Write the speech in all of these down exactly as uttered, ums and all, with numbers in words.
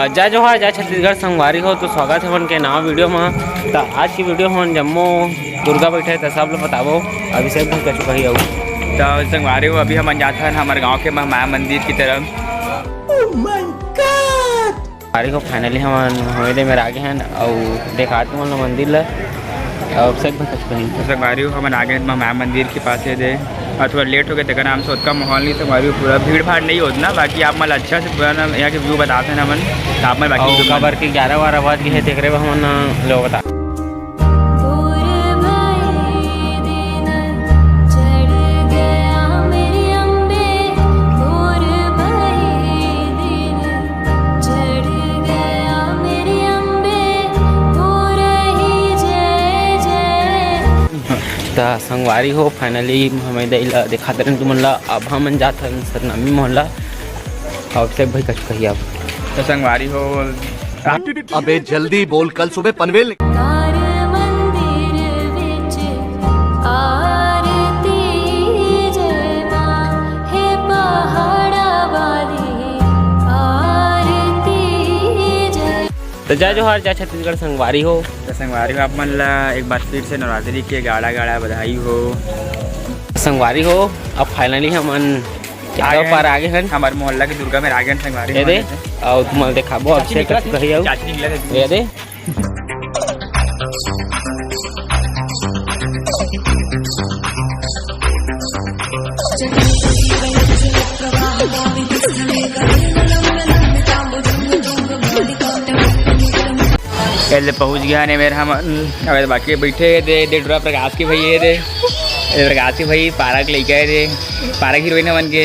जय जोहार, जय छत्तीसगढ़ संगवारी हो, तो स्वागत हे हमन के नवा वीडियो म। त आज की वीडियो हमन जम्मो दुर्गा बैठे त सब ल बताबो। अभिषेक भाई कछु कही अउ। त संगवारी हो, अभी हमन जात हन हमर गांव के महामाया मंदिर की तरफ। संगवारी हो, finally हमन हवेली में आ गे हन अउ देखात हन मंदिर ल। अउ अभिषेक भाई कछु कही। त संगवारी हो, हमन आ गे हन महामाया मंदिर के पास, ये दे। अउ थोड़ा लेट हो गया, तेकर नाम से ओतका माहौल नहीं संगवारी हो, पूरा भीड़ भाड़ नहीं होत ना, बाकी आप मन ल अच्छा से पूरा ना यहाँ के व्यू बताते हैं हमन, त आप मन बाकी अउ video काबर के ग्यारह बारह बज गए हैं, तेकरे बर हमन लो बता। त संगवारी हो, finally हमें दई ला दिखा दे रहे तुमन ला। अब हमन जात हन सतनामी मोहल्ला। अभिषेक भाई कछु कही अब। त संगवारी हो, अबे जल्दी बोल, कल सुबह पनवेल निक- त जय जोहार, जय छत्तीसगढ़ संगवारी हो। त संगवारी हो, आप मन ला एक बार फिर से नवरात्रि के गाड़ा गाड़ा बधाई हो। संगवारी हो, अब finally हमन यादव पारा आ गे हन। हमर मोहल्ला के दुर्गा में आ गे हन संगवारी हो। अउ तुमन देखाबो, अभिषेक कछु कही अउ। चाची निकला था। ये दे। ये ले पहुंच गया ने मेरा हम, अबे बाकी बैठे दे, दे डरा प्रकाश के भाई, ये दे, ये प्रकाश के भाई पारक लेके आए दे, पारक हीरोइन बन के।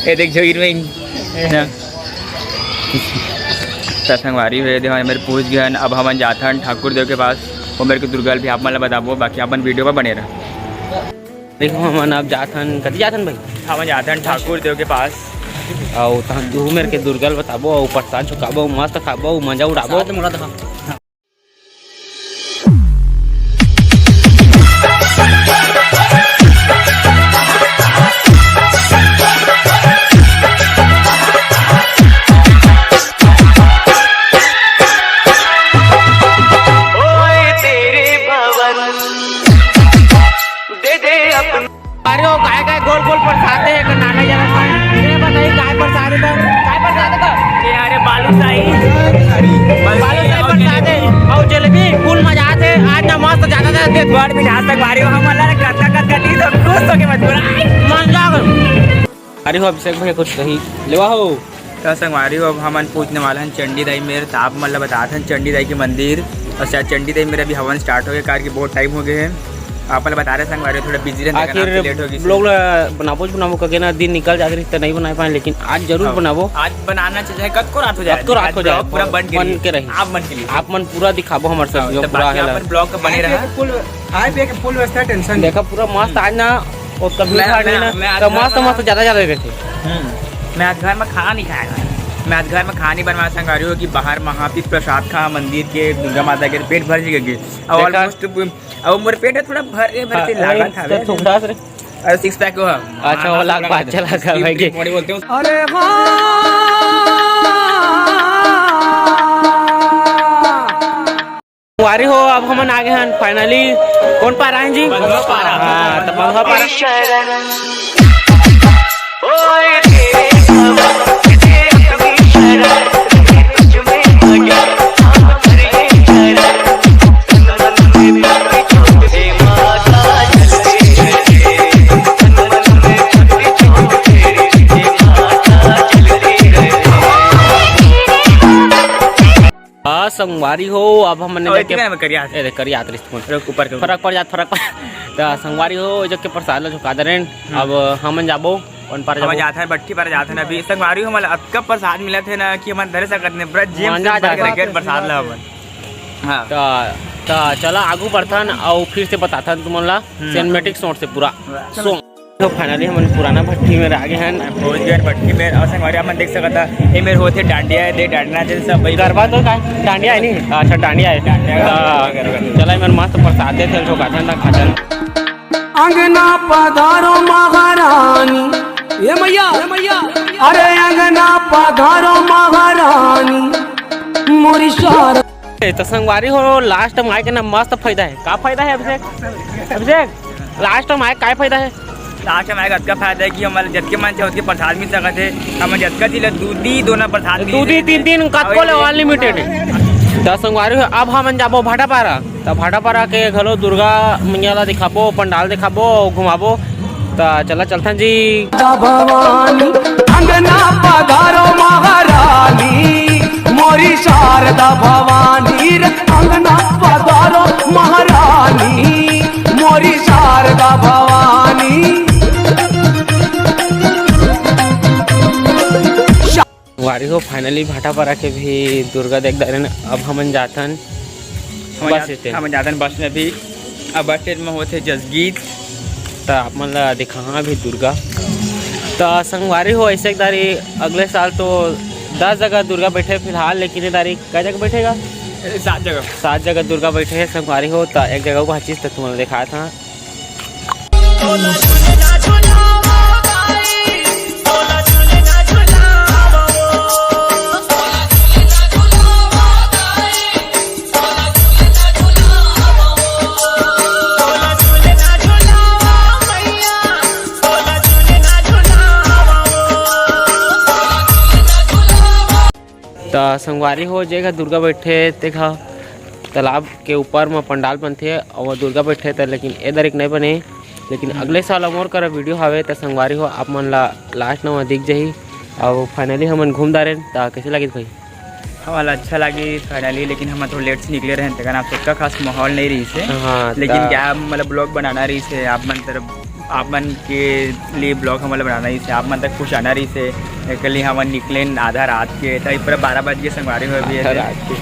ये देख जो हीरोइन। त संगवारी हो, ये दे, हमन पहुंच गए हन। अब हमन जाथन ठाकुर देव के पास, वो मेरे को दुर्गा भी आप मन ला बताबो, बाकी अपन वीडियो पर बने रह। देखो, हमन अब जाथन, कति जाथन भाई? हमन जाथन ठाकुर देव के पास। अउ तहन तू मेरे के दुर्गा ल बताबो, अउ प्रसाद झुकाबो, मस्त खाबो, मजा उड़ाबो। प्रसाद मोला दिखा। अरे वो काय काय गोल गोल प्रसाद हे, एक नाना जरा सा। ये बताइए, काय प्रसाद हे तो? काय प्रसाद हे तो? ये अरे बालूशाही। बालूशाही प्रसाद हे। अउ जलेबी, full मजा आथे। आज ना मस्त ज्यादा ज्यादा दे। बड़ मिठास तक भारी हो, हमन ला कतका कतका दी तो खुश होके मत बोला। मन जाओ। अरे हो अभिषेक भैया, कुछ कही लेवा हो। त संगवारी हो, अब हमन पहुंचने वाला हन चंडी दाई मेर। त आप मन ला बतात हन चंडी दाई के मंदिर। अउ शायद चंडी दाई मेर अभी हवन start हो गए, कार के बहुत time हो गए हे। आप मन ला बता रहे संगवारी हो, थोड़ा busy रहने का नाम से late हो गई। Vlog ला बनाबो ज बनाबो करके ना, दिन निकल जात रही त नहीं बना पाए, लेकिन आज जरूर बनाबो। आज बनाना चाहिए, कतको रात हो जाए, कतको रात हो जाए, vlog पूरा बन के रही। आप मन के लिए। आप मन पूरा दिखाबो हमर सब, त पूरा बाकी आप मन vlog का बने रहा। खाए पिए के full व्यवस्था, tension देखा पूरा मस्त आज ना। और कभी मैं, मैं, मैं आज तो घर मस्त, में मस्त, ज्यादा, ज्यादा रहते। हम्म। मैं आज घर में खाना नहीं खाया था। मैं आज घर में खाना नहीं बनवाया संगवारी हो कि बाहर महापी प्रसाद खा मंदिर के दुर्गा माता के पेट भर जी गए। और देखा? Almost अब मोर पेट है थोड़ा भर के, भर के हाँ, लागत वही था तो बे। थोड़ा सा रे। अरे six pack हो। अच्छा, वो लाग बात चला कर भाई के। मोड़ी बोलते हो। अरे वाह। संगवारी हो, अब हमन आ गे हन finally। कौन पारा हे जी? बंधवा पारा। हाँ, त बंधवा पारा। हाँ, संगवारी हो, अब हमन अउ जाके एती में करिया आत ए, देख, करिया आत रहिस तुमन। रुक, ऊपर के, ऊपर। फरक पड़ जात, फरक पड़। त संगवारी हो, ए जग के प्रसाद ल झुका दे रेन। हम्म। अब हमन जाबो, कौन पार हमन जाबो? जात हन, भट्ठी पार जात हन अभी। संगवारी हो, हमन अतका प्रसाद मिलत हे ना कि हमन धरे सकत नहीं, पूरा जेब से भर के रखे हन प्रसाद ल हमन। हाँ। त, त चला आगू बढ़थन अउ फिर से बताथन तुमन ला हम्म। Cinematic shot से पूरा। वाह। Song। तो finally हमन पुराना भट्ठी में आ गे हन। पहुंच गए हन भट्ठी में। अउ संगवारी, आप मन देख सकत हा, ये मेर होथे डांडिया हे, दे डांडिया नाचे सब भाई। गरबा तो का? डांडिया हे नी? अच्छा, डांडिया हे। डांडिया हाँ, गरबा, गरबा। चला, एमन मस्त प्रसाद देथे, झोंकाथन, खाथन। अंगना पधारो महारानी। ए मैया, ए मैया, अरे अंगना पधारो महारानी मोरी शारदा। ए, तो संगवारी हो, लास्ट में आए के ना मस्त फायदा है। का फायदा है अभिषेक? अभिषेक, लास्ट में आए का फायदा है? लास्ट में आए का अतका फायदा है कि हमला जतके मन चाहे ओतके प्रसाद मिल सकत है। हम जतका दिन ला दू दी दोना प्रसाद मिल दू दी सकत है। तीन दिन कतको ले अनलिमिटेड है। तो संगवारी हो, अब हमन जाबो भाटापारा। त भाटापारा के घलो दुर्गा मैया ला दिखाबो, पंडाल दिखाबो, घुमाबो। त चला चलथन जी। भवानी अंगना पधारो महारानी, मोरी शारदा भवानी रे, अंगना पधारो महारानी, मोरी शारदा भवानी। संगवारी हो, finally भाटापारा के भी दुर्गा देख डारेन। अब हमन जाथन हमन बस जात-, स्टैंड। हमन जाथन बस में भी। अब बस स्टैंड में होथे जसगीत। त आप मन ला दिखाहां भी दुर्गा। त संगवारी हो, ऐसे एक दारी अगले साल तो दस जगह दुर्गा बैठे फिलहाल, लेकिन ये दारी कै जगह बैठेगा? ए, सात जगह। सात जगह दुर्गा बैठे है संगवारी हो। त एक जगह को हर चीज त तुमन ला दिखात हां। त संगवारी हो, जेघा दुर्गा बैठे तेघा तालाब के ऊपर म पंडाल बनथे अउ वो दुर्गा बैठे त, लेकिन ए दरिक नइ बने। लेकिन अगले साल अमोर करा वीडियो हावे त संगवारी हो, आप मन ला लास्ट नवा दिख जाही। अउ finally हमन घूम डारेन। त कैसे लगिस भाई? हमला अच्छा लगी finally, लेकिन हम थोड़ा लेट से निकले रहेन, तेकर नाम से ओतका खास माहौल नहीं रहिस हे। हाँ, लेकिन त क्या, मतलब, ब्लॉग बनाना रहिस हे, आप मन तरफ, आप मन के लिए ब्लॉग हमला बनाना रहिस हे, आप मन तक पहुँचाना रहिस हे, एकर लिए हमन निकलेन आधा रात के, त पूरा बारह बज के संगवारी हो भी आधा रात के।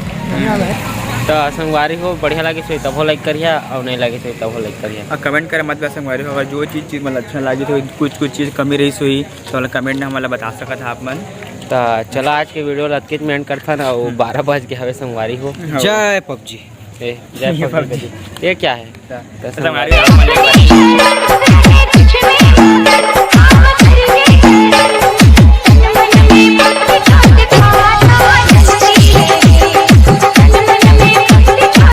त संगवारी हो, बढ़िया लगिस होही तभो लाइक करिहा, अउ नहीं लगिस होही तभो लाइक करिहा। अउ कमेंट करे मत भूला संगवारी हो, अगर जो चीज, चीज मतलब अच्छा लगिस होही, कुछ, कुछ चीज कमी रहिस होही, त ओला कमेंट में हमला बता सकत हा आप मन। त चला आज के वीडियो ला अतकेच में एंड करथन, अउ बारह बज के हवे संगवारी हो। हाँ। जय पबजी। ए, जय ये पबजी। पबजी। ये क्या है? त संगवारी हो, आप मन ले